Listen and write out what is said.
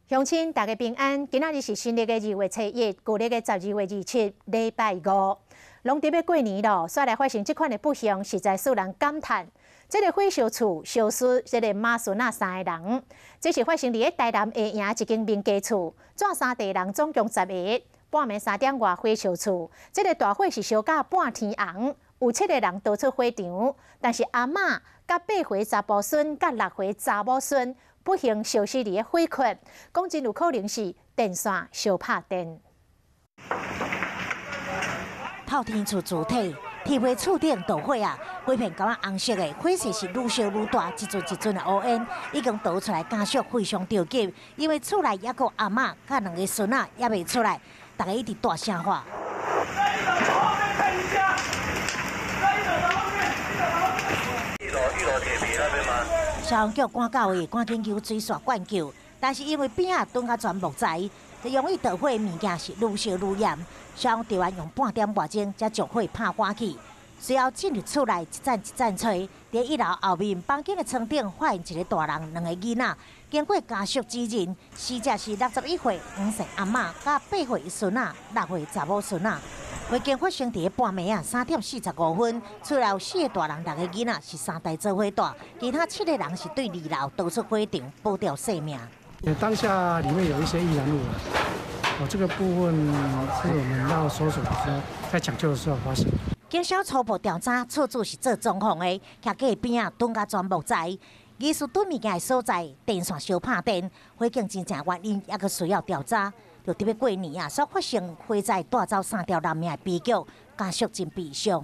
鄉親大家平安，今仔日是新曆的2月初1，舊曆的12月27，禮拜五，攏佇欲過年囉，煞來發生這款的不幸，實在使人感嘆。這个火燒厝燒死這个媽孫仔三个人，這是發生佇咧台南下營一間民家厝，跩三地人總共10个，半暝3點外火燒厝，這个大火是燒甲半天紅，有七个人逃出火場，但是阿嬤佮八歲查埔孫佮六歲查某孫不幸燒死佇咧火窟，講真有可能是電線燒拍電。透天厝主體，鐵皮厝頂著火啊！規片膏仔紅色的，火勢是愈燒愈大，一陣一陣的烏煙，已經逃出來家屬非常著急，因為厝內猶閣阿嬤佮兩个孫仔猶未出來，大家一直大聲喊。消防局趕到位，趕緊用水線灌救，但是因為邊仔囤甲全木材，容易著火的物件是愈燒愈嚴。消防隊員用半點外鐘才將火拍緩去。隨後進入厝內一盞一盞揣，佇一樓後面房間的床頂發現一个大人、兩个囡仔。經過家屬指認，死者是61歲黃姓阿嬤，佮8歲孫仔、6歲查某孫仔。火警發生佇咧半暝仔3點45分，厝內有四个大人、六个囡仔，是三代做伙住，其他七个人是對二樓逃出火場，保掉性命。當下裡面有一些易燃物，哦，這個部分是我們要搜索的時候，在搶救的時候發現。警消初步調查，厝主是做裝潢的，徛架邊仔囤甲全木材，疑似囤物件的所在，電線燒拍電，火警真正原因猶閣需要調查。就佇欲過年啊，煞發生火災帶走三條人命的悲劇，家屬真悲傷。